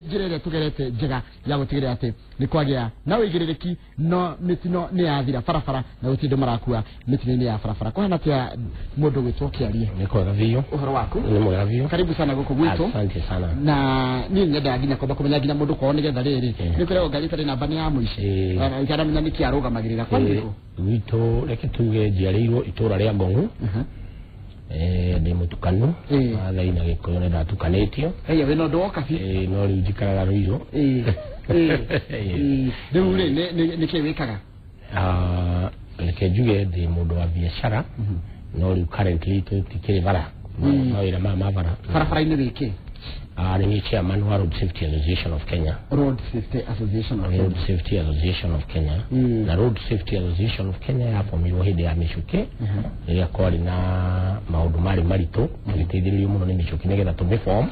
Njĩra ĩrĩa tũgerete njega ya gũtigĩrĩra atĩ nĩ kwagĩa na ũigĩrĩrĩki no mĩtino nĩ yathira barabara na gũtirĩ andũ marakua mĩtino-inĩ ya barabara. Kũhana atĩa mũndũ gwĩtwo Kĩarie? Nĩ kwega biũ. Ũhoro waku? Nĩ mwega biũ. Karibu sana gũkũ gwitũ. Asante sana. Na niĩ nyendaga nginya kwamba kũmenya nginya mũndũ kwao nĩgetha rĩrĩ nĩ kũrĩa ngari ĩtarĩ namba nĩ ya mũici ikaramenya nĩkĩ arũgamagĩrĩra kwa nĩkũ. Gwitũ reke tuge njiarĩirwo itũra rĩa Ngong'u. Ndĩ mũtukanu Maathai na Gĩkũyũ nĩ ndatukanĩtio. Ĩya wĩna ũndũ woka biũ. No rĩu njikaraga Ruiru. Rĩu rĩ nĩkĩ wĩkaga? Reke njuge ndĩ mũndũ wa biacara no rĩu currently tũtikĩrĩ bara mawĩra maya ma bara. Barabara-inĩ wĩkĩ? Nĩ niĩ chairman wa Road Safety Association of Kenya. Road Safety Association of Kenya. Road Safety Association of Kenya. Na Road Safety Association of Kenya yabomirwo hĩndĩ ya mĩcuke rĩrĩa kwarĩ na maũndũ marĩ maritũ tũgĩteithĩrĩrio mũno nĩ mĩcuke nĩgetha tũmĩform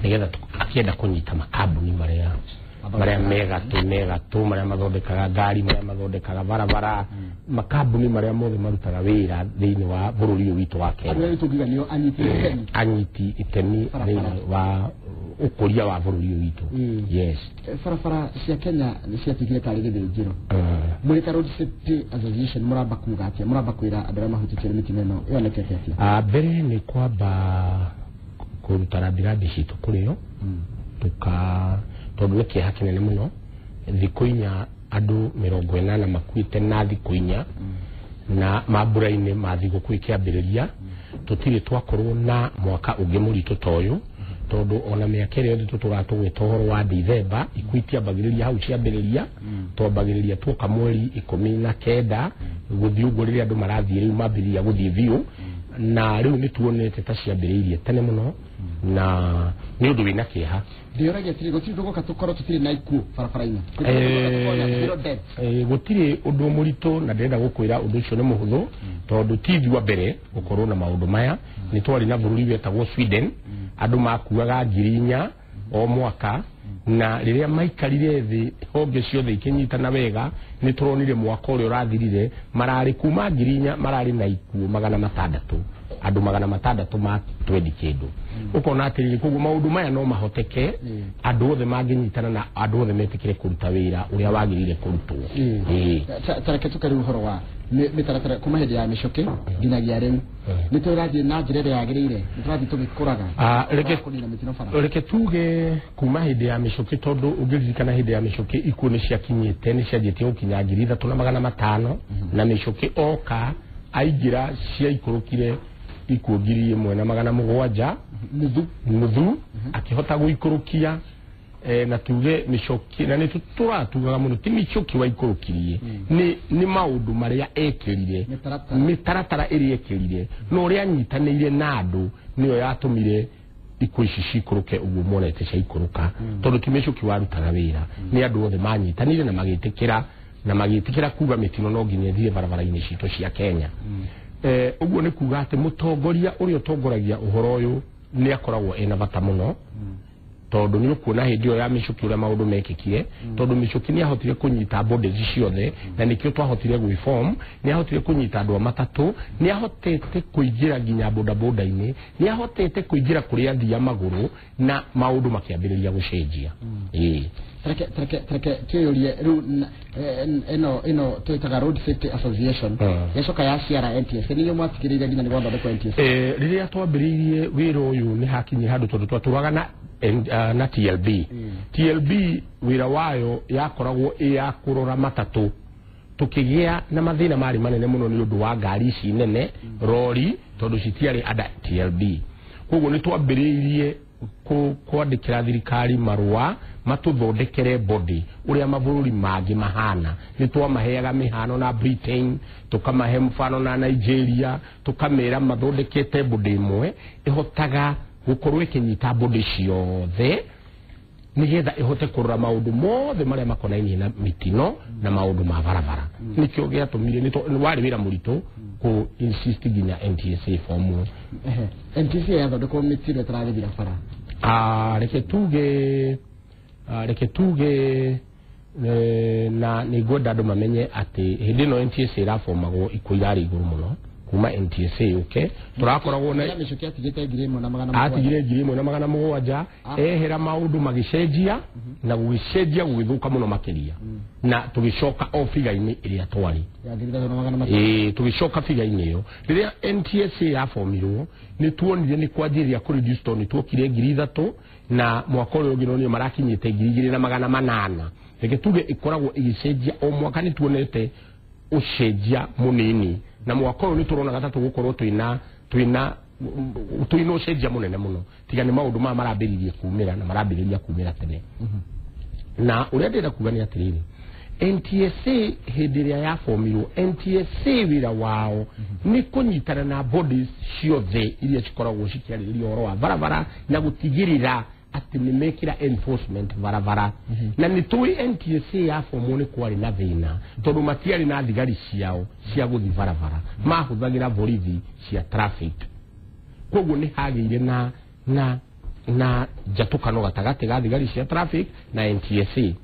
nĩgetha akĩenda kũnyita makambuni marĩa megatũ marĩa mathondekaga ngari marĩa mathondekaga barabara makambuni marĩa mothe marutaga wĩra thĩinĩ wa bũrũri ũyũ witũ wa Kenya. Andũ tũngiuga nĩo anyiti itemi. Anyiti itemi thĩinĩ wa ũkũria wa bũrũri ũyũ witũ. Yes. Barabara cia Kenya nĩ ciatuĩkire tarĩ gĩthĩnjĩro. Mũrĩ ta Road Safety Association mũramba kuga atĩa? Mũramba kwĩra andũ arĩa mahutĩtio nĩ mĩtino ĩno yonekete atĩa? Mbere nĩ kwamba kũruta rambirambi citũ kũrĩ yo tuka tondũ nĩ kĩeha kĩnene mũno thikũ inya andũ 80 makuĩte na thikũ inya na mambura-inĩ ma thigũkũ ĩkĩambĩrĩria tũtirĩ twakorwo na mwaka ũngĩ mũritũ ta ũyũ tondũ ona mĩaka ĩrĩa yothe tũtũraga tũgwĩta ũhoro wa Dithemba ikuũ itiambagĩrĩria hau ciambĩrĩria twambagĩrĩria tuoka mweri 19 gũthiĩ ũguo rĩrĩa andũ marathiĩ rĩu mambĩrĩria gũthiĩ biũ na rĩu nĩ tuonete ta ciambĩrĩirie tene mũno na nĩ ũndũ wĩna kĩeha. Ndĩoragia atĩrĩ gũtirĩ tũgoka tũkorwo tũtirĩ na ikuũ barabara-inĩ. Gũtirĩ ũndũ mũritũ na ndĩrenda gũkwĩra ũndũ ũcio nĩ mũhũthũ tondũ ti ithuĩ a mbere gũkorwo na maũndũ maya. Nĩ twarĩ na bũrũri wetagwo Sweden andũ makuaga 4,000 o mwaka na rĩrĩa maikarire thĩ honge ciothe ikĩnyitana wega nĩ tũronire mwaka ũrĩa ũrathirire mararĩ kuma 4,000 mararĩ na ikuũ 600 andũ 600 ma 20 kĩndũ. Ũkona atĩrĩrĩ koguo maũndũ maya no mahoteke andũ othe mangĩnyitana na andũ othe metĩkĩre kũruta wĩra ũrĩa wagĩrĩire kũrutwo. Tareke tũke rĩu ũhoro wa mĩtaratara kuma hĩndĩ ya mĩcuke nginyagia rĩu nĩ tũrathiĩ na njĩra ĩrĩa yagĩrĩire nĩ tũrathiĩ tũgĩkũraga kũnina mĩtino bara. Reke tuge kuma hĩndĩ ya mĩcuke tondũ ũngĩririkana hĩndĩ ya mĩcuke ikuũ nĩ ciakinyĩte nĩ cianjĩtie gũkinya 3,500 na mĩcuke oka aingĩra ciaikũrũkire ikuũ 1,700 nuthu akĩhota gũikũrũkia na tuge mĩcoki na nĩ tũratugaga mũno ti mĩcoki waikũrũkirie nĩ maũndũ marĩa ekĩrire mĩtaratara ĩrĩa ekĩrire na ũrĩa anyitanĩire na andũ nĩyo yatũmire ikuũ ici cikũrũke ũguo monete ciaikũrũka tondũ ti mĩcoki warutaga wĩra nĩ andũ othe manyitanĩire na magĩtĩkĩra na magĩtĩkĩra kuga mĩtino no nginya ĩthire barabara-inĩ citũ cia Kenya. Ũguo nĩ kuga atĩ mũtongoria ũrĩa ũtongoragia ũhoro ũyũ nĩ akoragwo ena bata mũno tondũ nĩ ũkuona hĩndĩ ĩyo ya mĩcuki ũrĩa maũndũ mekĩkire tondũ mĩcuki nĩ ahotire kũnyita bodies ciothe na nĩkĩo twahotire gwĩform nĩ ahotire kũnyita andũ a matatũ nĩ ahotete kũingĩra nginya bodaboda-inĩ nĩ ahotete kũingĩra kũrĩa athii a magũrũ na maũndũ makĩambĩrĩria gũcenjia. Reke twĩyũrie rĩu ĩno twĩtaga Road Safety Association yacoka yaciara NTSA nĩyo mwatigĩrĩire nginya nĩ gwathondekwo NTSA. Rĩrĩa twambĩrĩirie wĩra ũyũ nĩ hakinyire handũ tondũ twatũraga na TLB. TLB wĩra wayo yakoragwo ĩ ya kũrora matatũ tũkĩgĩa na mathĩna marĩ manene mũno nĩ ũndũ wa ngari ici nene rori tondũ citiarĩ under TLB. Koguo nĩ twambĩrĩirie kwandĩkĩra thirikari marũa matũthondekere body ũrĩa mabũrũri mangĩ mahana. Nĩ twamaheaga mĩhano na Britain tũkamahe mfano na Nigeria tũkamera mathondekete body ĩmwe ĩhotaga gũkorwo ĩkĩnyita body ciothe nĩgetha ĩhote kũrora maũndũ mothe marĩa makonainie na mĩtino na maũndũ ma barabara. Nĩkĩo gĩatũmire warĩ wĩra mũritũ kũ insist nginya NTSA form. NTSA yathondekwo mĩtino ĩtaragĩthira bara. Reke tuge na nĩ ngwenda andũ mamenye atĩ hĩndĩ ĩno NTSA ĩrabomagwo ikuũ irarĩ igũrũ mũno Kuma NTSA yũke tũrakoragwo na Mĩcuki atigĩte 1700. Atigire 1700, ehera maũndũ magĩcenjia na gũgĩcenjia gũgĩthũka mũno makĩria, na tũgĩcoka o figa-inĩ ĩrĩa twarĩ ya 3500. Ĩĩ, tũgĩcoka figa-inĩ ĩyo. Rĩrĩa NTSA yabomirwo, nĩ tuonire nĩ kwanjĩrĩria kũ reduce, tondũ nĩ tuokire 3000 na mwaka ũrĩa ũngĩ nonio marakinyĩte 2800. Reke tuge ĩkoragwo ĩgĩcenjia o mwaka. Nĩ tuonete ũcenjia mũnini, na mwaka ũyũ nĩ tũrona ta tũgũkorwo twĩna ũcenjia mũnene mũno, tiga nĩ maũndũ maya marambĩrĩrie kumĩra na marambĩrĩria kumĩra tene. Na ũrĩa ndĩrenda kuga nĩ atĩrĩrĩ, NTSA hĩndĩ ĩrĩa yabomirwo, NTSA wĩra wao nĩ kũnyitana na bodies ciothe iria cikoragwo cikĩarĩrĩria ũhoro wa barabara na gũtigĩrĩra atĩ nĩ mekĩra enforcement barabara. Na nĩ tũĩ NTSA yabomwo nĩ kwarĩ na thĩna, tondũ matiarĩ na thigari ciao cia gũthiĩ barabara, mahũthagĩra borithi cia traffic. Koguo nĩ hagĩire na njatũkano gatagatĩ ga thigari cia traffic na NTSA,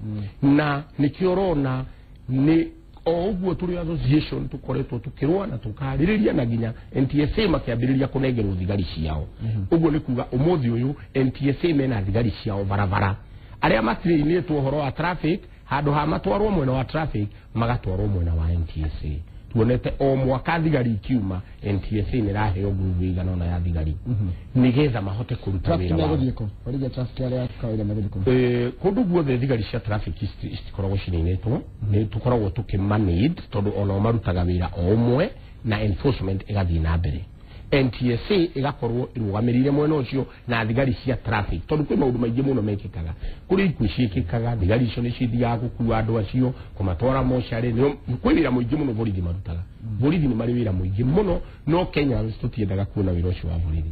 na nĩkĩo ũrona nĩ o ũguo tũrĩ association tũkoretwo tũkĩrũa na tũkarĩrĩria, na nginya NTSA makĩambĩrĩria kũnengerwo thigari ciao. Ũguo nĩ kuga ũmũthĩ ũyũ NTSA mena thigari ciao barabara. Arĩa matirĩinĩtwo ũhoro wa traffic, handũ ha matwarwo mwena wa traffic, magatwarwo mwena wa NTSA. Tuonete o mwaka thigari ikiuma, NTSA nĩ ĩraheo ngurubu ĩigana ũna ya thigari nĩgetha mahote kũruta Traffic wĩra wao. megũthiĩ kũ? Borithi ya traffic arĩa kawaida megũthiĩ kũ? Kũndũ guothe thigari cia traffic citikoragwo cininĩtwo, nĩ tũkoragwo tũkĩmanage, tondũ onao marutaga wĩra o ũmwe na enforcement ĩgathiĩ na mbere. NTSA ĩgakorwo ĩrũgamĩrĩire mwena ũcio na thigari cia traffic, tondũ kwĩ maũndũ maingĩ mũno mekĩkaga, kũrĩ ikuũ ciĩkĩkaga, thigari icio nĩ cithiaga gũkua andũ acio kũmatwara mocarĩ. Kwĩ wĩra mũingĩ mũno borithi marutaga. Borithi nĩ marĩ wĩra mũingĩ mũno, no Kenyans tũtiendaga kuona wĩra ũcio wa borithi.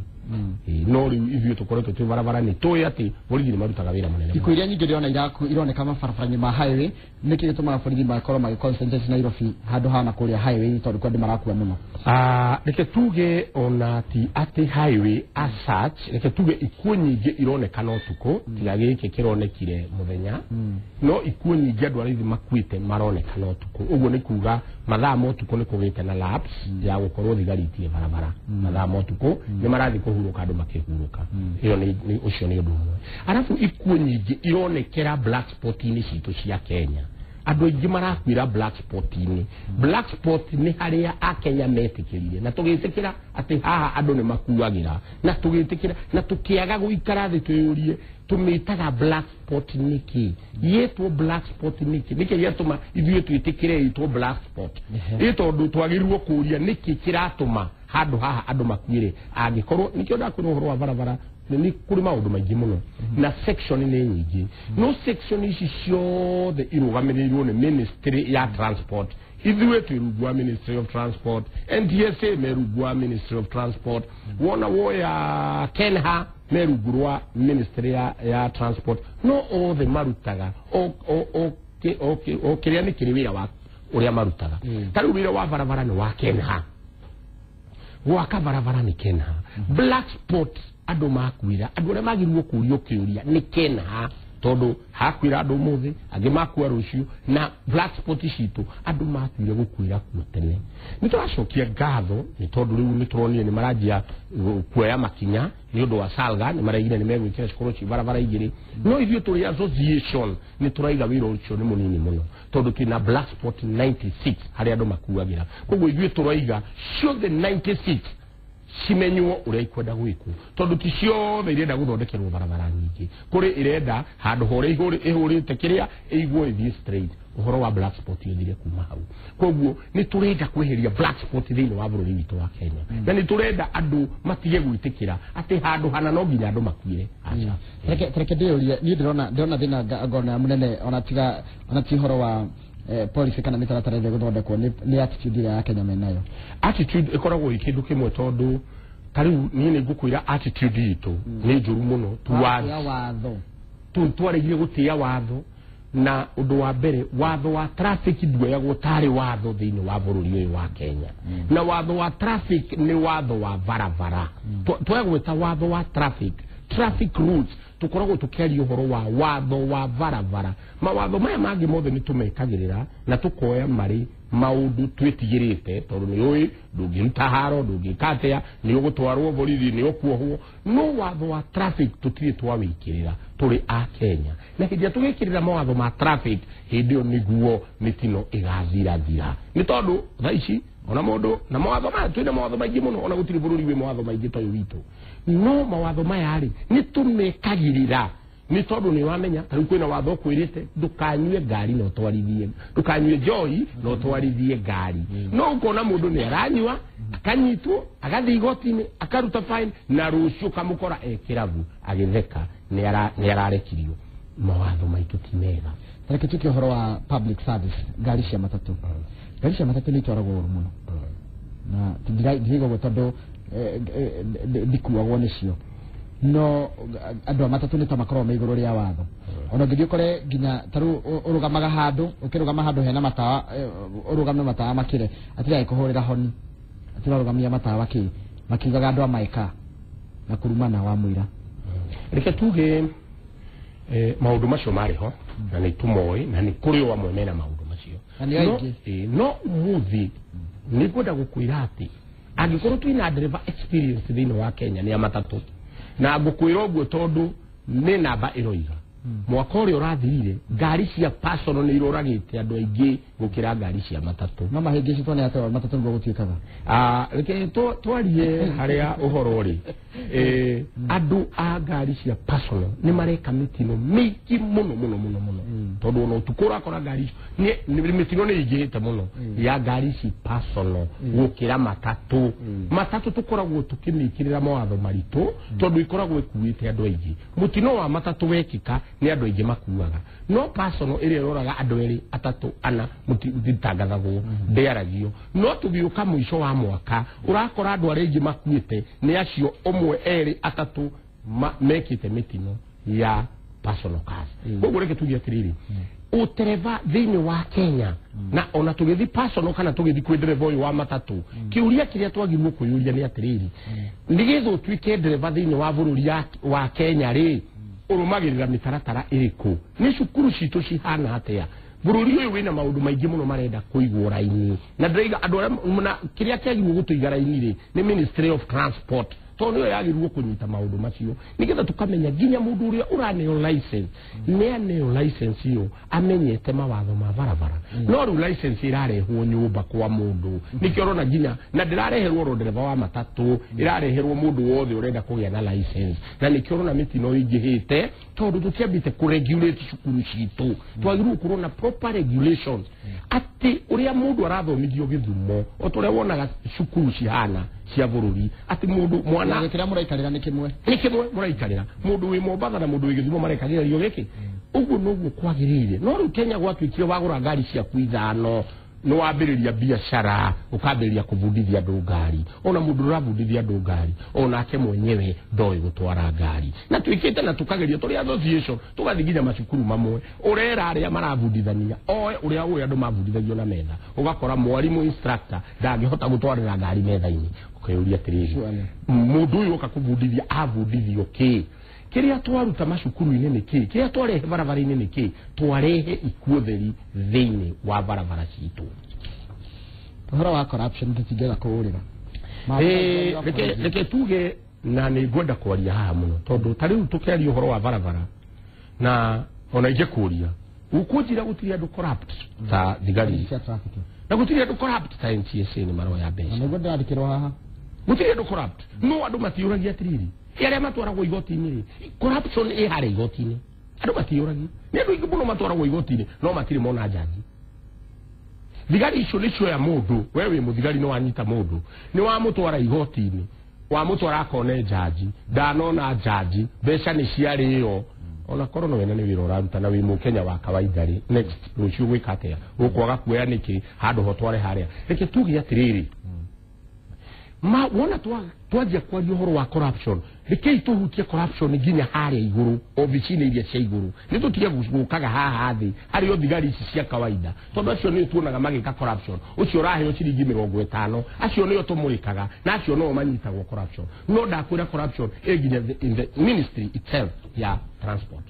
Ĩĩ, no rĩu ithuĩ tũkoretwo twĩ barabara nĩ tũĩ atĩ borithi nĩ marutaga wĩra mũnene mũno. Ikuũ iria nyingĩ ndĩrona ironeka mabarabara-inĩ ma highway, nĩkĩ gĩtũmaga borithi makorwo magĩ concentrate Nairobi handũ hana kũrĩa highway, tondũ kwa andũ marakua mũno? Ah, reke tuge ona ti atĩ highway as such, reke tuge ikuũ nyingĩ ironekana ũtukũ, tiga gĩkĩ kĩronekire mũthenya. No ikuũ nyingĩ andũ arĩa makuĩte maronekana ũtukũ. Ũguo nĩ kuga mathaa ma ũtukũ nĩ kũgĩte na lapse ya gũkorwo thigari itirĩ barabara mathaa ma ũtukũ, nĩ marathiĩ kũhurũka, andũ makĩhurũka. Ĩyo nĩ ũcio nĩ ũndũ ũmwe. Arabu ikuũ nyingĩ ironekera black spot-inĩ citũ cia Kenya. Andũ aingĩ marakuĩra black spot-inĩ. Black spot nĩ harĩa akenya metĩkĩrire na tũgĩtĩkĩra atĩ haha andũ nĩ makuagĩra, na tũgĩtĩkĩra na tũkĩaga gũikara thĩ twĩyũrie tũmĩtaga black spot nĩkĩ, yĩtwo black spot nĩkĩ, nĩkĩ gĩatũma ithuĩ twĩtĩkĩre ĩtwo black spot. Ĩ tondũ twagĩrĩirwo kũũria nĩkĩ kĩratũma handũ haha andũ makuĩre, angĩkorwo nĩkĩo ndakwĩra ũhoro wa barabara nĩ kũrĩ maũndũ maingĩ mũno na section nĩ nyingĩ, no section ici ciothe irũgamĩrĩirwo nĩ ministry ya transport. Ithuĩ twĩ rungu wa Ministry of Transport, NTSA me rungu wa Ministry of Transport, wona woya KENHA me rungu rwa ministry ya transport, no othe marutaga o kĩrĩa nĩ kĩrĩ wĩra wa ũrĩa marutaga. Ta rĩu wĩra wa barabara nĩ wa KENHA, gwaka barabara nĩ KENHA. Black spot andũ makuĩra, andũ arĩa magĩrĩirwo kũrio kĩũria nĩ KENHA, tondũ hakuĩra andũ ũmũthĩ, angĩ makua rũciũ. Na black spot citũ andũ makuire gũkuĩra kuo tene. Nĩ tũracokia ngatho nĩ tondũ rĩu nĩ tũronire nĩ maranjia kuoya makinya nĩ ũndũ wa Salga, nĩ maraigire nĩ megwĩkĩra cikorwo ci barabara igĩrĩ, no ithuĩ tũrĩ association nĩ tũraiga wĩra ũcio nĩ mũnini mũno, tondũ twĩna black spot 96 harĩa andũ makuagĩra. Koguo ithuĩ tũraiga ciothe 96 cimenywo ũrĩa ikwenda gwĩkwo, tondũ ti ciothe irenda gũthondekerwo barabara nyingĩ. Kũrĩ ĩrenda handũ horĩa ĩhũrĩte kĩrĩa ĩigwo ĩthiĩ straight, ũhoro wa black spot ũthire kuma hau. Koguo nĩ tũrenda kweheria black spot thĩinĩ wa bũrũri witũ wa Kenya, na nĩ tũrenda andũ matige gwĩtĩkĩra atĩ handũ hana no nginya andũ makuire. Aca. Reke ndĩyũrie, niĩ ndĩrona thĩna ngona mũnene, ona tiga ona ti ũhoro wa policy kana mĩtaratara ĩrĩa ĩgũthondekwo, nĩ attitude ĩrĩa ya Kenya menayo. Attitude ĩkoragwo ĩ kĩndũ kĩmwe, tondũ ta rĩu niĩ nĩ ngũkwĩra attitude itũ nĩ njũru mũno towards ya watho. Twaregire gũtĩĩa watho. Na ũndũ wa mbere, watho wa traffic nduoyagwo tarĩ watho thĩinĩ wa bũrũri ũyũ wa Kenya, na watho wa traffic nĩ watho wa barabara. Twagwĩta watho wa traffic. Traffic rules tukoragwo tukiaria uhoro wa watho wa barabara. Mawatho maya mangĩ mothe nĩ tũmekagĩrĩra na tukoya marĩ maũndũ twĩtigĩrĩte, tondũ nĩ ũĩ ndũngĩruta haro, ndũngĩka atĩa, nĩ ũgũtwarwo borithi, nĩ ũkuohwo. No watho wa traffic tũtirĩ twawĩkĩrĩra tũrĩ a Kenya, na hĩndĩ ĩrĩa tũgĩkĩrĩra mawatho ma traffic, hĩndĩ ĩyo nĩguo mĩtino ĩgathirathira. Nĩ tondũ thaa ici ona mũndũ na mawatho maya, twĩna mawatho maingĩ mũno, ona gũtirĩ bũrũri wĩ mawatho maingĩ ta ũyũ witũ. No mawatho maya rĩ, nĩ tũmekagĩrĩra nĩ tondũ nĩ wamenya ta rĩu kwĩna watho ũkwĩrĩte ndũkanyue ngari na ũtwarithie, ndũkanyue njohi na ũtwarithie ngari. No ũkona mũndũ nĩ aranyua, akanyitwo, agathiĩ igoti-inĩ, akaruta fine, na rũciũ ũkamũkora e kĩrabu agĩtheka, nĩ ararekirio. Mawatho maitũ ti mega. Reke tuke ũhoro wa public service, ngari cia matatũ. Ngari cia matatũ nĩ itwaragwo ũru mũno, na ndiriga ũguo tondũ ndikuagwo nĩcio, no andũ a matatũ nĩ ta makoragwo me igũrũ rĩa watho. Ona ũngĩthiĩ ũkore nginya ta rĩu ũrũgamaga handũ, ũkĩrũgama handũ hena matawa, ũrũgame matawa makĩre, atirĩ agĩkũhũrĩra honi atĩ ũrarũgamia matawa kĩ, makiugaga andũ a maĩka na kurumana wa mũira. Reke tuge maũndũ macio marĩ ho na nĩ tũmoĩ, na nĩ kũrĩ o amwe mena maũndũ macio. Na nĩ aingĩ. No ũmũthĩ nĩ ngwenda gũkwĩra atĩ angĩkorwo twĩna ndereba experience thĩinĩ wa Kenya nĩ a matatũ, na ngũkwĩra ũguo tondũ nĩ namba ĩroiga mwaka ũrĩa ũrathirire ngari cia personal nĩ iroragĩte andũ aingĩ gũkĩra ngari cia matatũ. No mahĩngĩcĩtwo nĩ atĩ matatũ nĩguo gũtuĩkaga. Reke twarie harĩa ũhoro rĩ, andũ a ngari cia personal nĩ mareka mĩtino mĩingĩ mũno mũno mũno mũno, tondũ ona ũtukũ ũrakora ngari icio mĩtino nĩ ĩingĩhĩte mũno ya ngari ici personal gũkĩra matatũ. Matatũ tũkoragwo tũkĩmĩkĩrĩra mawatho maritũ tondũ ikoragwo ĩkuĩte andũ aingĩ. Mũtino wa matatũ wekĩka nĩ andũ aingĩ makuaga, no personal ĩrĩa ĩroraga andũ erĩ atatũ ana mũtitangathagwo, ndĩaragio. No tũgĩũka mũico wa mwaka ũrakora andũ arĩa aingĩ makuĩte nĩ acio ũmwe erĩ atatũ mekĩte mĩtino ya personal cars. Koguo reke tuge atĩrĩrĩ, ũtereba thĩinĩ wa Kenya na ona tũgĩthiĩ personal kana tũgĩthiĩ kwĩ ndereba ũyũ wa matatũ, kĩũria kĩrĩa twagĩrĩirwo kwĩyũria nĩ atĩrĩrĩ, nĩgetha ũtuĩke ndereba thĩinĩ wa bũrũri wa Kenya rĩ, ũrũmagĩrĩra mĩtaratara ĩrĩkũ? Nĩ cukuru citũ cihana atĩa? Bũrũri ũyũ wĩna maũndũ maingĩ mũno marenda kũigwo raini, na ndĩraiga andũ arĩa kĩrĩa kĩagĩrĩirwo gũtũiga raini rĩ nĩ Ministry of Transport, tondũ nĩyo yagĩrĩirwo kũnyita maũndũ macio nĩgetha tũkamenya nginya mũndũ ũrĩa ũraneo license nĩ aneo license ĩyo amenyete mawatho ma barabara. No rĩu license ĩrarehwo nyũmba kwa mũndũ, nĩkĩo ũrona nginya na ndĩrareherwo oro ndereba wa matatũ, ĩrareherwo mũndũ wothe ũrenda kũgĩa na license, na nĩkĩo ũrona mĩtino ĩingĩhĩte tondũ tũtiambĩte kũregulate cukuru citũ. Twagĩrĩirwo gũkorwo na proper regulations atĩ ũrĩa mũndũ arathomithio gĩthumo o ta ũrĩa wonaga cukuru cihana cia bũrũri, atĩ mũndũ mwana kĩrĩa mũraikarĩra nĩ kĩmwe, nĩ kĩmwe mũraikarĩra, mũndũ wĩ Mombatha na mũndũ wĩ Gĩthumo mareka kĩgerio gĩkĩ, ũguo noguo kwagĩrĩire. No rĩu Kenya gwatuĩkire wagũra ngari ciaku ithano nĩ wambĩrĩria biacara, ũkambĩrĩria kũbundithia andũ ngari, ona mũndũ ũrabundithia andũ ngari onake mwenyewe ndoĩ gũtwara ngari. Na twĩkĩte na tũkageria tũrĩ association tũgathiĩ nginya macukuru mamwe, ũrera arĩa marabundithania oe ũrĩa ũĩ andũ mabundithagio na metha, ũgakora mwarimũ instructor ndangĩhota gũtwarĩra ngari metha-inĩ. Ũkeyũria atĩrĩrĩ, mũndũ ũyũ oka kũbundithia abundithio kĩ? Kĩrĩa twaruta macukuru-inĩ nĩ kĩ? Kĩrĩa twarehe barabara-inĩ nĩ kĩ? Twarehe ikuũ theri thĩinĩ wa barabara citũ. Ũhoro wa corruption tũtingĩaga kũũrĩra. Reke tuge, na nĩ ngwenda kwaria haha mũno tondũ ta rĩu tũkĩaria ũhoro wa barabara na ona ingĩkũria ũkũnjĩra gũtirĩ andũ corrupt ta thigari na gũtirĩ andũ corrupt ta NTSA nĩ maroya mbeca, nĩguo ndĩrandĩkĩrwo haha gũtirĩ andũ corrupt. No andũ matiũragia atĩrĩrĩ, arĩa matwaragwo igoti-inĩ rĩ, corruption ĩ harĩa igoti-inĩ, andũ matiũragia. Nĩ andũ aingĩ mũno matwaragwo igoti-inĩ no matirĩ mona njanji. Thigari icio nĩ cioya mũndũ, we wĩ mũthigari nĩ wanyita mũndũ, nĩ wamũtwara igoti-inĩ, wamũtwara akone njanji, ndanona njanji, mbeca nĩ ciarĩo. Ona korwo no wena nĩ wĩra ũraruta na wĩ mũkenya wa kawaida rĩ, next rũciũ gwĩka atĩa? Ũkwaga kuoya nĩkĩ handũ ho tware harĩa? Reke tuge atĩrĩrĩ, Ma wona twanjia kwaria ũhoro wa corruption, rekei tũhutie corruption nginya harĩa igũrũ, obici-inĩ iria cia igũrũ. Nĩ tũtige gũkaga haha thĩ harĩ o thigari ici cia kawaida, tondũ acio nĩo tuonaga magĩka corruption. Ũcio ũraheo ciringi 50, acio nĩo tũmũrĩkaga na acio nĩo manyitagwo corruption. No ndakwĩra corruption ĩ nginya in the ministry itself ya transport.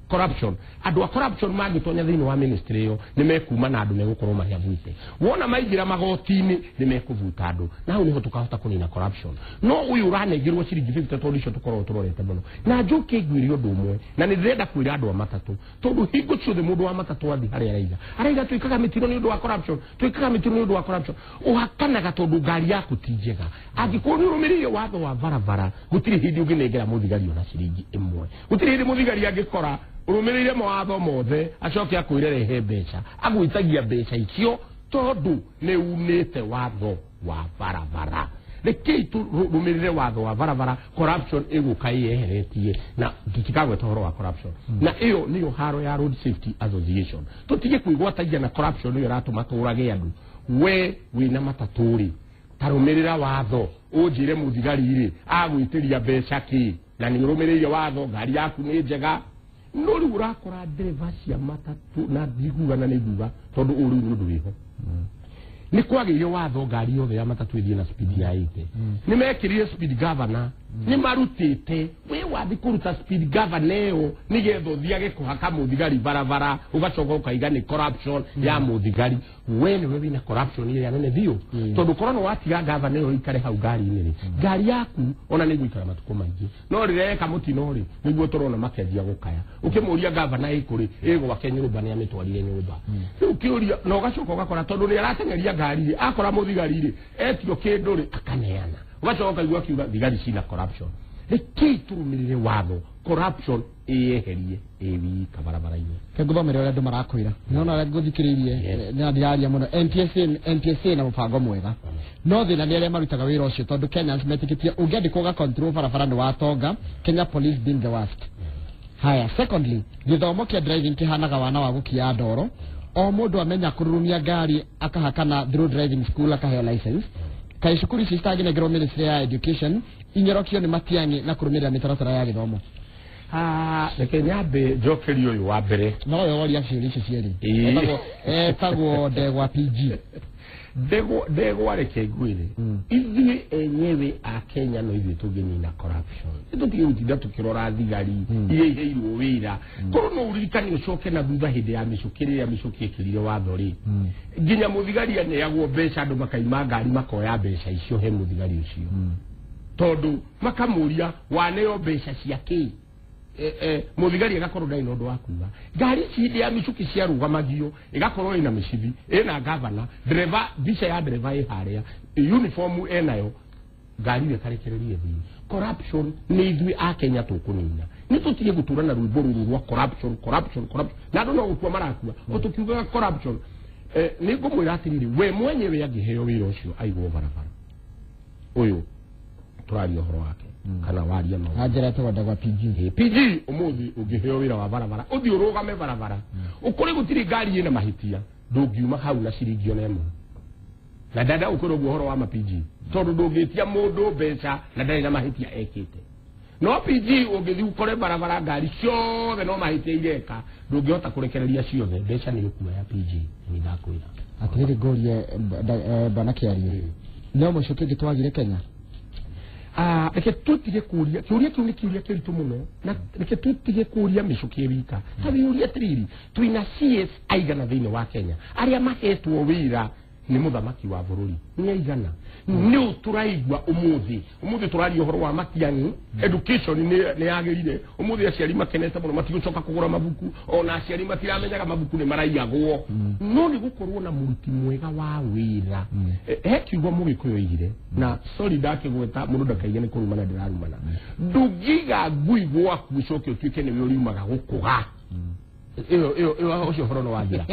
Corruption, andũ a corruption mangĩtonya thĩinĩ wa ministry ĩyo nĩ mekuma na andũ megũkorwo mahiabuite. Wona maingĩra magoti-inĩ nĩ mekũbuta andũ, na hau nĩho tũkahota kũnina corruption. No ũyũ ũranengerwo ciringi 50 tondũ icio tũkoragwo tũrorete mũno. Na njũke ngwĩre ũndũ ũmwe, na nĩ ndĩrenda kwĩra andũ a matatũ, tondũ hingo ciothe mũndũ wa matatũ athiĩ harĩa araiga, araiga twĩkaga mĩtino nĩ ũndũ wa corruption, twĩkaga mĩtino nĩ ũndũ wa corruption. Ũhakanaga tondũ ngari yaku ti njega. Angĩkorwo nĩ ũrũmĩrĩire watho wa barabara, gũtirĩ hĩndĩ ũngĩnengera mũthigari ona ciringi ĩmwe. Gũtirĩ hĩndĩ mũthigari angĩkora ũrũmĩrĩire mawatho mothe acoke akwĩre rehe mbeca, agwĩtagia mbeca icio tondũ nĩ unĩte watho wa barabara. Rekei tũrũmĩrĩre watho wa barabara, corruption ĩgũka ĩyeheretie, na tũtikagweta ũhoro wa corruption. Na ĩyo nĩyo haro ya Road Safety Association. Tũtige kwĩgwatagia na corruption ĩyo ĩratũma tũrage andũ. We wĩna matatũ rĩ, tarũmĩrĩra watho, ũnjĩre mũthigari rĩ agwĩtĩria mbeca kĩ, na nĩ ũrũmĩrĩire watho, ngari yaku nĩ njega. No rĩu ũrakora ndereba cia matatũ, na ndiguga na nĩ nguga tondũ ũyũ rĩu nĩ ũndũ wĩho. Nĩ kwagĩire watho ngari yothe ya matatũ ĩthiĩ na speed ya 80. Nĩ mekĩrire speed governor, nĩ marutĩte wĩ wathi kũruta speed governor ĩyo nĩgetha ũthiage kũhaka mũthigari barabara, ũgacoka ũkaiga nĩ corruption ya mũthigari. We nĩwe wĩna corruption ĩrĩa nene biũ, tondũ korwo nĩ watiga governor ĩyo ĩikare hau ngari-inĩ rĩ, ngari yaku ona nĩ ĩgũikara matukũ maingĩ. No rĩrĩa eka mũtino rĩ, nĩguo tũrona makĩanjia gũkaya. Ũkĩmũria governor ĩkũ rĩ, ĩ gwake nyũmba, nĩ amĩtwarire nyũmba. Rĩu ũkĩũria na ũgacoka ũgakora tondũ nĩ arateng'eria ngari rĩ, akora mũthigari rĩ, etio kĩndũ rĩ, akaneana. Ũgacoka ũkaigua akiuga thigari cina corruption. Rekei tũrũmĩrĩre watho, corruption ĩyeherie ĩ wika barabara-inĩ. Ke ngũthomere ũrĩa andũ marakwĩra, nĩona ũrĩa ngũthikĩrĩirie na ndiraria mũno. NTSA na mũbango mwega, no thĩna nĩ arĩa marutaga wĩra ũcio, tondũ Kenyans metĩkĩtie ũngĩandĩkwo ũga control barabara nĩ watonga, Kenya Police being the worst. Haya, secondly, gĩthomo kĩa driving kĩhanaga wana wa gũkia ndoro. O mũndũ amenya kũrurumia ngari akahakana through driving school akaheo license. Kaĩ cukuru ici citangĩnengerwo ministry ya education inyorokio nĩ Matiang'i na kũrũmĩrĩra mĩtaratara ya gĩthomo? Reke nyambe njokerie ũyũ wa mbere. No we woria ciũria icio cierĩ. Etagwo Ndegwa PG. Ndegwa, reke ngwĩre, ithuĩ enyewe a Kenya no ithuĩ tũngĩnina corruption. Nĩ tũtige gũtinda tũkĩrora thigari iria iheirwo wĩra. Korwo no ũririkane ũcoke na thutha hĩndĩ ya mĩcũkĩ, rĩrĩa mĩcũkĩ ĩkĩrire watho rĩ, nginya mũthigari aneagwo mbeca, andũ makaima ngari makoya mbeca icio he mũthigari ũcio, tondũ makamũria waneo mbeca cia kĩ. Mũthigari agakorwo ndarĩ na ũndũ wa kuga. Ngari ici hĩndĩ ya mĩcũkĩ ciarũgamagio ĩgakorwo ĩna mĩcibi, ĩna gavana, ndereba, mbica ya ndereba ĩ harĩa, uniform ĩnayo, ngari ĩyo ĩkarekererio ĩthiĩ. Corruption nĩ ithuĩ a Kenya tũkũnina. Nĩ tũtige gũtũra na rwĩmbo rũrũ rwa corruption, corruption, corruption, na andũ no gũkua marakua o tũkiugaga corruption. Nĩ ngũmwĩra atĩrĩrĩ, we mwenyewe angĩheo wĩra ũcio aigwo barabara, ũyũ tũraria ũhoro wake kana waria maũndũ Na njĩra etagwo Ndegwa PG. PG, ũmũthĩ ũngĩheo wĩra wa barabara, ũthiĩ ũrũgame barabara ũkore gũtirĩ ngari ĩna mahĩtia, ndũngiuma hau na ciringi ona ĩmwe. Na ndenda gũkwĩra ũguo ũhoro wa ma PG, tondũ ndũngĩtia mũndũ mbeca na ndarĩ na mahĩtia ekĩte. No PG ũngĩthiĩ ũkore barabara ngari ciothe no mahĩtia ireka, ndũngĩhota kũrekereria ciothe, mbeca nĩ ũkuoya PG, nĩ ndakwĩra. Atĩrĩrĩ, ngũrie bwana Kĩario, no mũcũkĩ ũngĩ twagire Kenya? Reke tutige kũria kĩũria kĩu, nĩ kĩũria kĩritũ mũno, na reke tutige kũria mĩcũkĩ wika. Ta wĩũria atĩrĩrĩ, twĩna CS aigana thĩinĩ wa Kenya arĩa mahetwo wĩra nĩ mũthamaki wa bũrũri? Nĩ aigana? Nĩ tũraigua ũmũthĩ tũraria ũhoro wa Matiang'i, education nĩ yagĩrire. Ũmũthĩ aciari makenete mũno, matigũcoka kũgũra mabuku, ona aciari matiramenyaga mabuku nĩ maraiyagwo. No nĩ gũkorwo na mũruti mwega wa wĩra. He kiugo mũgĩkũyũ oigire, na sorry ndakĩgweta, mũndũ ndakaige nĩ kũrumana ndĩrarumana: ndũngĩiga ngui gwaku ũcoke ũtuĩke nĩwe ũriumaga gũkũga. Ĩyo ũcio ũhoro no wathira.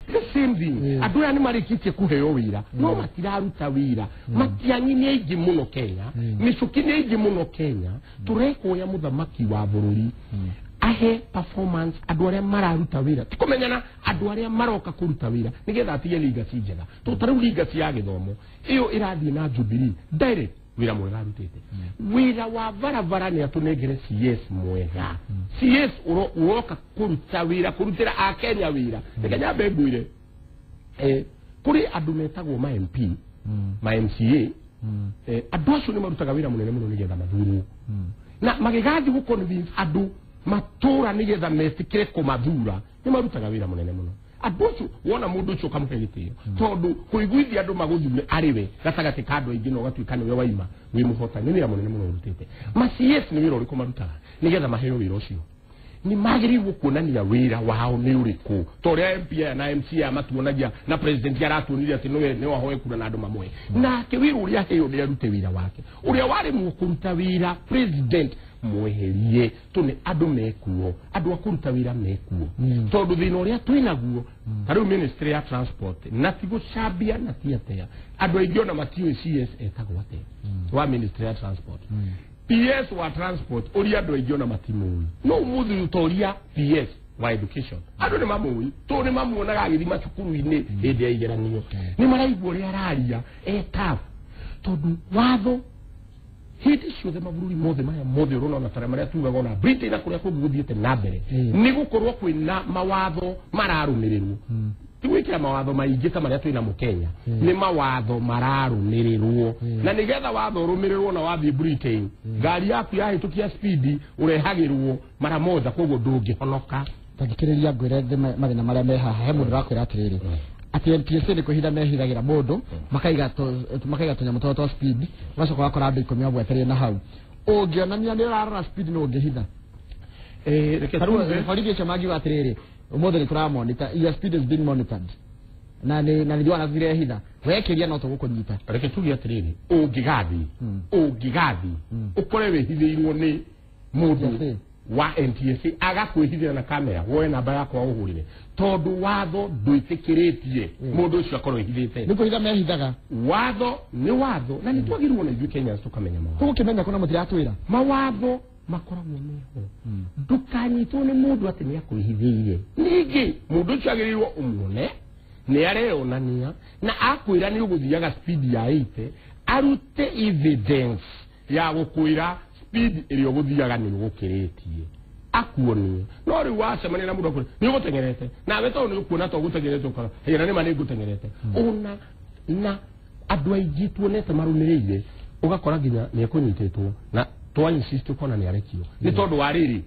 The same thing, andũ aya nĩ marĩkĩtie kũheo wĩra no matiraruta wĩra. Matiang'i nĩ aingĩ mũno Kenya, mĩcũkĩ nĩ aingĩ mũno Kenya. Tũrehoya mũthamaki wa bũrũri Ahe performance andũ arĩa mararuta wĩra ti kũmenyana andũ arĩa maroka kũruta wĩra nĩgetha atige legacy njega tondũ ta rĩu legacy ya gĩthomo ĩyo ĩrathiĩ na Jubilee direct wĩra mwega arutĩte. Wĩra wa barabara nĩ atũnengere CS mwega. CS ũroka kũruta wĩra kũrutĩra akenya wĩra. Reke nyambe ngwĩre kũrĩ andũ metagwo ma MP ma MCA andũ acio nĩ marutaga wĩra mũnene mũno nĩgetha mathurwo na magĩgathiĩ gũ convince andũ matũra nĩgetha metĩkĩre kũmathura nĩ marutaga wĩra mũnene mũno. Andũ acio wona mũndũ ũcio ũkamũhe gĩtĩo tondũ kũiguithia andũ magũthure arĩ we gatagatĩ ka andũ aingĩ na ũgatuĩka nĩwe waima wĩ mũhotani nĩ wĩra mũnene mũno ũrutĩte. Ma CS nĩ wĩra ũrĩkũ marutaga nĩgetha maheo wĩra ũcio? Nĩ magĩrĩirwo kuonania wĩra wao nĩ ũrĩkũ ta ũrĩa MP aya na MC aya matuonagia na president aratuonirie atĩ nĩwe ahoe kura na andũ mamwe nake wĩra ũrĩa aheo nĩ arute wĩra wake. Ũrĩa waremwo kũruta wĩra president mweherie tũ nĩ andũ mekuo andũ a kũruta wĩra mekuo tondũ thĩna ũrĩa twĩnaguo ta rĩu ministry ya transport na ti gũcambia na ti atĩa andũ aingĩ ona matiũĩ CS etagwo atĩa wa ministry ya transport. PS wa transport ũria andũ aingĩ ona matimũĩ no ũmũthĩ ũtoria PS wa education andũ nĩ mamũĩ tondũ nĩ mamuonaga agĩthiĩ macukuru-inĩ hĩndĩ ya igeranio nĩ maraigua ũrĩa araria e tough tondũ watho hĩndĩ ciothe mabũrũri mothe maya mothe ũrona ta marĩa tugaga ona Britain na kũrĩa kũngĩ gũthiĩte na mbere nĩ gũkorwo kwĩna mawatho mararũmĩrĩrwo ti gwĩkĩra mawatho maingĩ ta marĩa twĩnamo Kenya nĩ mawatho mararũmĩrĩrwo na nĩgetha watho ũrũmĩrĩrwo na wathiĩ Britain ngari yaku yahĩtũkia speed ũrehagĩrwo mara moja koguo ndũngĩhonoka. Tangĩkĩrĩria ngwĩre mathĩna marĩa me haha he mũndũ ũrakwĩra atĩrĩrĩ atĩ NTSA nĩ kwĩhitha mehithagĩra mũndũ makaiga tũnyamũ twao twa speed ũgacoka ũgakora andũ ikũmi amwetereire na hau ũngĩonania nĩ ũrarora speed nĩ ũngĩhitha. Borithi acio mangiuga atĩrĩrĩ ũmũthĩ nĩ tũramonitor your speed is being monitored na nĩ na nĩthiĩ tũtirehitha wekĩria no tũgũkũnyita. Reke tuge atĩrĩrĩ ũngĩgathiĩ ũkore wĩhithĩirwo nĩ mũndũ wa NTSA agakwĩhithĩra na kamera woe namba yakwa ũhũrĩre tondũ watho ndwĩtĩkĩrĩtie mũndũ ũcio akorwo ehithĩte. Nĩ kwĩhitha mehithaga. Watho nĩ watho na nĩ twagĩrĩirwo na ithuĩ Kenyans tũkamenya mawatho. Tũgũkĩmenya kũna mũtiratwĩra mawatho makoragwo meho ndũkanyitwo nĩ mũndũ atĩ nĩ akwĩhithĩire. Ningĩ mũndũ ũcio agĩrĩirwo ũmuone nĩ areyonania na akwĩra nĩ ũgũthiaga speed ya 80 arute evidence ya gũkwĩra speed ĩrĩa ũgũthiaga nĩ ũgũkĩrĩtie akuonie. No rĩu wacemania na mũndũ akwĩra nĩ ũgũteng'erete nawe tondũ nĩ ũkuona to ũgũteng'erete ũkora hĩra nĩma nĩ ngũteng'erete ona na andũ aingĩ tuonete marũmĩrĩire ũgakora nginya nĩ ekũnyitĩtwo na twa insist ũkona nĩ arekio nĩ tondũ wa rĩrĩ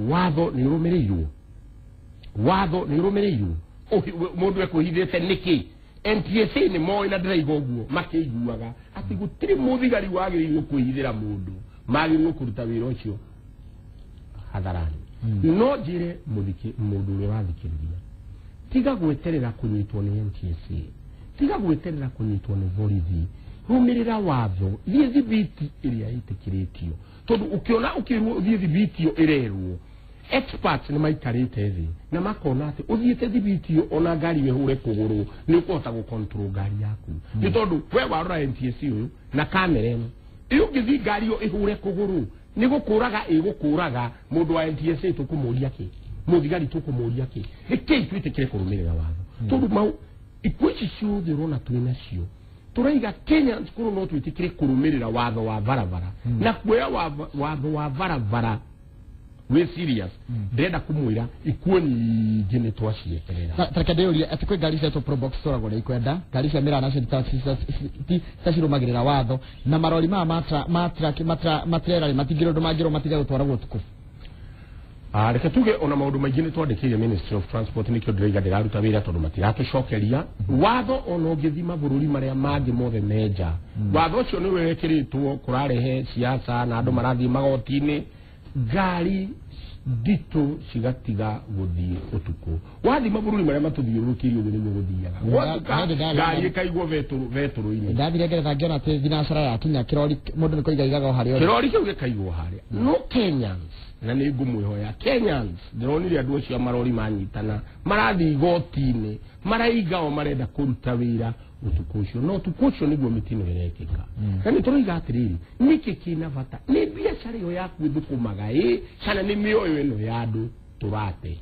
watho nĩ ũrũmĩrĩirwo watho nĩ ũrũmĩrĩirwo mũndũ ekwĩhithĩte nĩkĩ? NTSA nĩ moĩ na ndĩraiga ũguo makĩiguaga atĩ gũtirĩ mũthigari wagĩrĩirwo kwĩhithĩra mũndũ magĩrĩirwo kũruta wĩra ũcio hadharani. No njĩre mũndũ ũrĩa ũrathikĩrĩria tiga gweterera kũnyitwo nĩ NTSA tiga gweterera kũnyitwo nĩ borithi rũmĩrĩra watho thiĩ thibiti ĩrĩa ĩtĩkĩrĩtio tondũ ũkĩona ũkĩrwo ũthiĩ thibiti ĩyo ĩrerwo experts nĩ maikarĩte thĩ na makona atĩ ũthiĩte thibiti ĩyo ona ngari wĩhũre kũgũrũ nĩ ũkũhota gũcontrol ngari yaku nĩ tondũ we warora NTSA ũyũ na kamera ĩno ĩyo ũngĩthiĩ ngari ĩyo ĩhũre kũgũrũ nĩ gũkũraga ĩgũkũraga mũndũ wa NTSA tũkũmũria kĩ mũthigari tũkũmũria kĩ nĩkĩĩ twĩtĩkĩre kũrũmĩrĩra watho tondũ mau ikuũ ici ciothe ũrona twĩ nacio tũraiga Kenyans kũrũ no twĩtĩkĩre kũrũmĩrĩra watho wa barabara na kuoya watho wa barabara wĩ serious ndĩrenda kũmwĩra ikuũ nyingĩ nĩ twacieterera. Tareke ndĩũrie atĩ kwĩ ngari cietwo Probox tũragwo ũrĩa ikwenda ngari cia mĩraa nacio tacirũmagĩrĩra watho na marori maya matrera rĩ matingĩrwo ũndũ mangĩrwo matige gũtwaragwo ũtukũ. Reke tuge ona maũndũ maingĩ nĩ twandĩkĩire Ministry of Transport nĩkĩo ndĩraiga ndĩraruta wĩra tondũ matiratũcokeria watho ona ũngĩthiĩ mabũrũri marĩa mangĩ mothe menja watho ũcio nĩ wekĩrĩtwo kũrarehe siasa na andũ marathiĩ magoti-inĩ ngari nditũ cigatiga gũthiĩ ũtukũ wathiĩ mabũrũri marĩa matũthiũrũrũkĩirie ũguo nĩguo gũthiaga gwatuka ngari ĩkaigwo betũrũ-inĩ. Ndathire Ngeretha ngĩona atĩ thinacara yakinya kĩrori mũndũ nĩ kũiga aigaga o harĩa kĩrori kĩu gĩkaigwo harĩa no Kenyans na nĩ ngũmwĩhoya Kenyans ndĩronire andũ acio a marori manyitana marathiĩ igoti-inĩ maraiga o marenda kũruta wĩra Ũtukũ ũcio, no ũtukũ ũcio nĩguo mĩtino ĩrekĩka. Na nĩ tũroiga atĩrĩrĩ, nĩkĩ kĩna bata? Nĩ biacara ĩyo yaku ĩthũkũmaga ĩ, kana nĩ mĩoyo ĩno ya andũ tũrate?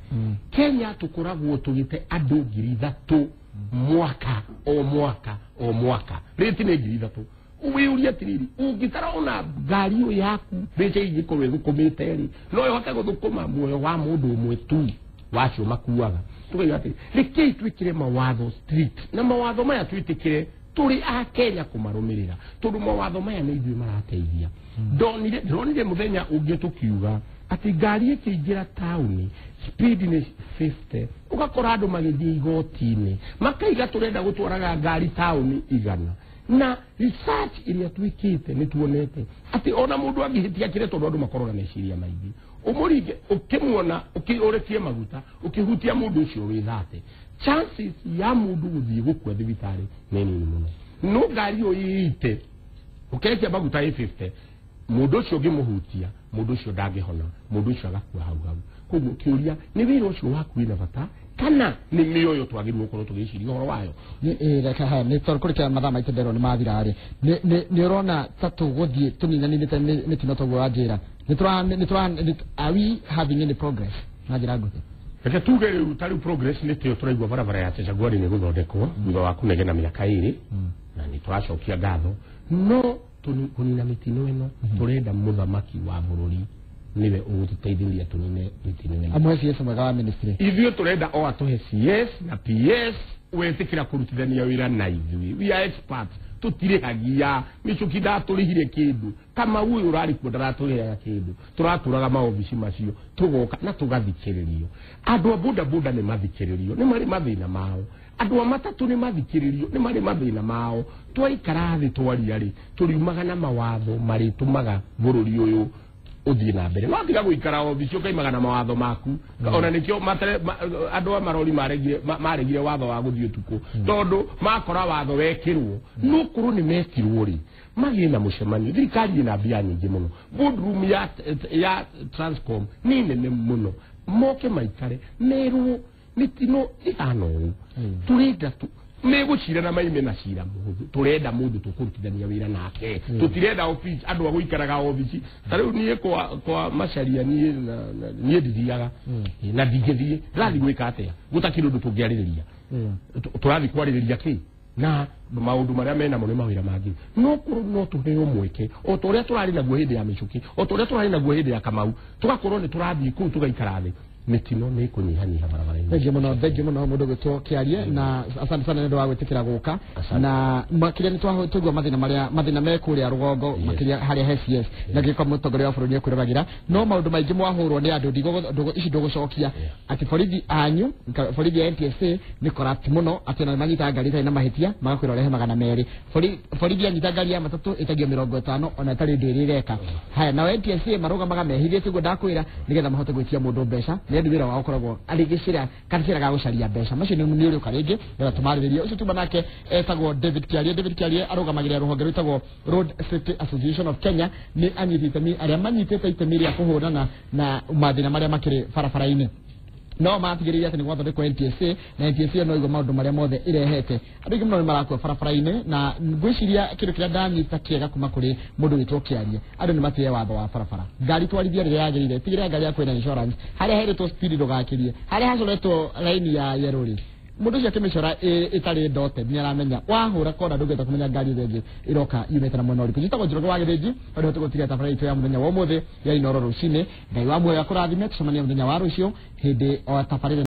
Kenya tũkoragwo tũgĩte andũ 3,000 mwaka o mwaka o mwaka, rĩti nĩ 3,000. Wĩyũrie atĩrĩrĩ, ũngĩtara ona ngari ĩyo yaku mbeca ingĩkorwo ĩthũkũmĩte rĩ, no ĩhote gũthũkũma muoyo wa mũndũ ũmwe tu wacio makuaga? Tukaiga atĩrĩ, rekei twĩkĩre mawatho strict, na mawatho maya twĩtĩkĩre tũrĩ a Kenya kũmarũmĩrĩra, tondũ mawatho maya nĩ ithuĩ marateithia. Ndonire, ndĩronire mũthenya ũngĩ tũkiuga atĩ ngari ĩkĩingĩra taũni speed nĩ 50, ũgakora andũ magĩthiĩ igoti-inĩ makaiga tũrenda gũtwaraga ngari taũni 100. Na research ĩrĩa twĩkĩte nĩ tuonete atĩ ona mũndũ angĩhĩtia kĩrĩa, tondũ andũ makorwo na meciria maingĩ, ũmũringe ũkĩmuona ũrekie maguta ũkĩhutia mũndũ ũcio wĩ thate, chances ya mũndũ gũthiĩ gũkua thibitarĩ nĩ nini mũno. No ngari ĩyo ĩite ũkerekia maguta ĩ 50, mũndũ ũcio ũngĩmũhutia, mũndũ ũcio ndangĩhona, mũndũ ũcio agakua hau hau. Koguo kĩũria nĩ wĩra ũcio waku wĩna bata kana nĩ mĩoyo twagĩrĩirwo gũkorwo tũgĩciria ũhoro wayo? Nĩ tondũ kũrĩkia mathaa maitũ nderwo nĩ mathira rĩ, nĩ ũrona ta tũgũthiĩ tũninanĩte mĩtino toguo wanjĩra? Nĩ are we having any progress na njĩra nguhĩ? Reke tuge rĩu ta rĩu progress nĩ tĩo tũraigua barabara ya Chachagwari nĩ gũthondekwo thutha wa kũnegena mĩaka 2, na nĩ tũracokia ngatho. No kũnina mĩtino ĩno, tũrenda mũthamaki wa bũrũri nĩwe ũgũtũteithĩrĩria tũnine mĩtino ĩno. Amũhe CS mwega wa ministry. Ithuĩ tũrenda o atũhe CS na PS wetĩkĩra kũrutithania wĩra na ithuĩ. We are experts, tũtirĩhagia. Mĩcũki ndatũrĩhire kĩndũ, Kamau ũyũ ũrarĩ kuo ndaratũrĩhaga kĩndũ, tũratũraga maobici macio, tũgoka na tũgathikĩrĩrio. Andũ a boda boda nĩ mathikĩrĩrio, nĩ marĩ mathĩna mao. Andũ a matatũ nĩ mathikĩrĩrio, nĩ marĩ mathĩna mao. Twaikara thĩ twaria rĩ, tũriumaga na mawatho marĩtũmaga bũrũri ũyũ ũthiĩ na mbere. No tiga gũikara obici ũkaimaga na mawatho maku. Ona nĩkĩo andũ a marori maregire watho wa gũthiĩ ũtukũ, tondũ makora watho wekĩrwo, no korwo nĩ mekirwo rĩ, magĩe na mũcemanio. Thirikari ĩna mbia nyingĩ mũno, boardroom ya Transcom nĩ nene mũno, moke maikare merwo mĩtino ĩhana ũũ, tũrenda megũcira na maime na cira mũhũthũ. Tũrenda mũndũ tũkũrutithania wĩra nake, tũtirenda office andũ a gũikaraga obici. Ta rĩu niĩ kwa Macharia, niĩ niĩ ndithiaga na ndingĩthiĩ. Ndĩrathiĩ gwĩka atĩa gũtakĩrĩ ũndũ tũngĩarĩrĩria? Tũrathiĩ kwarĩrĩria kĩ na maũndũ marĩa menamo nĩ mawĩra mangĩ? No korwo no tũheo mweke o ta ũrĩa tũrarĩ naguo hĩndĩ ya mĩcũkĩ, o ta ũrĩa tũrarĩ naguo hĩndĩ ya Kamau, tũgakorwo nĩ tũrathiĩ kũu tũgaikara thĩ, mĩtino nĩ ĩkũnyihanyiha barabara-inĩ. Thengiũ mũno, thengiũ mũno mũndũ gwĩtwo Kĩarie, na asante sana nĩ ũndũ wa gwĩtĩkĩra gũka. Na makĩria nĩ twaigua mathĩna marĩa mathĩna me kũrĩa rũgongo, makĩria harĩa he CS na gĩko mũtongoria wa bũrũri nĩekwĩroragĩra. No maũndũ maingĩ mwahũrwo nĩ andũ ici ndũgũcokia atĩ borithi anyu, borithi ya NTSA nĩ corrupt mũno, atĩ ona manyitaga ngari ĩtarĩ na mahĩtia magakwĩra ũrehe 200. Borithi anyita ngari ya matatũ ĩtagio 50 ona ĩtarĩ ũndũ ĩrĩ ĩreka. Haya, nao NTSA marũgamaga mehithĩtie ũguo ndakwĩra, nĩgetha mahote gwĩtia mũndũ mbeca. Nĩ andũ wĩra wao ũkoragwo arĩ gĩcĩra kana ga gũcaria mbeca. Macio nĩ ũrĩũka rĩngĩ nĩgetha tũmarĩrĩrie. Ũcio tuma nake etagwo David Kĩarie. David Kĩarie arũgamagĩrĩra rũhonge rwĩtagwo Road Safety Association of Kenya. Nĩ anyiti itemi arĩa manyitĩte itemi rĩa kũhũrana na mathĩna marĩa makĩrĩ barabara-inĩ. No matigĩrĩire atĩ nĩ gwathondekwo NTSA, na NTSA no igua maũndũ marĩa mothe ĩrehete. Andũ aingĩ mũno nĩ marakua barabara-inĩ, na ngwĩciria kĩndũ kĩrĩa ndanyita kĩega kuma kũrĩ mũndũ wĩtwo Kĩarie, andũ nĩ matĩe watho wa barabara. Ngari twarithia rĩrĩa yagĩrĩire, tigĩrĩra ngari yaku ĩna insurance, harĩa herĩtwo speed ndũgakĩrie, harĩa hacoretwo raini ya yellow rĩ, mũndũ ũcio akĩmĩcora ĩtarĩ ndote nĩ aramenya wahũra kona ndũngĩhota kũmenya ngari ĩrĩa ĩngĩ ĩroka yumĩte na mwena ũrĩkũ. Njĩtagwo Njoroge wa Gĩthĩnji, na nĩho tũgũtiga tabarĩra itũ ya mũthenya wa ũmũthĩ ya Inooro rũcinĩ. Ngai wa muoyo akũrathime, tũcemanie mũthenya wa rũciũ hĩndĩ o tabarĩra.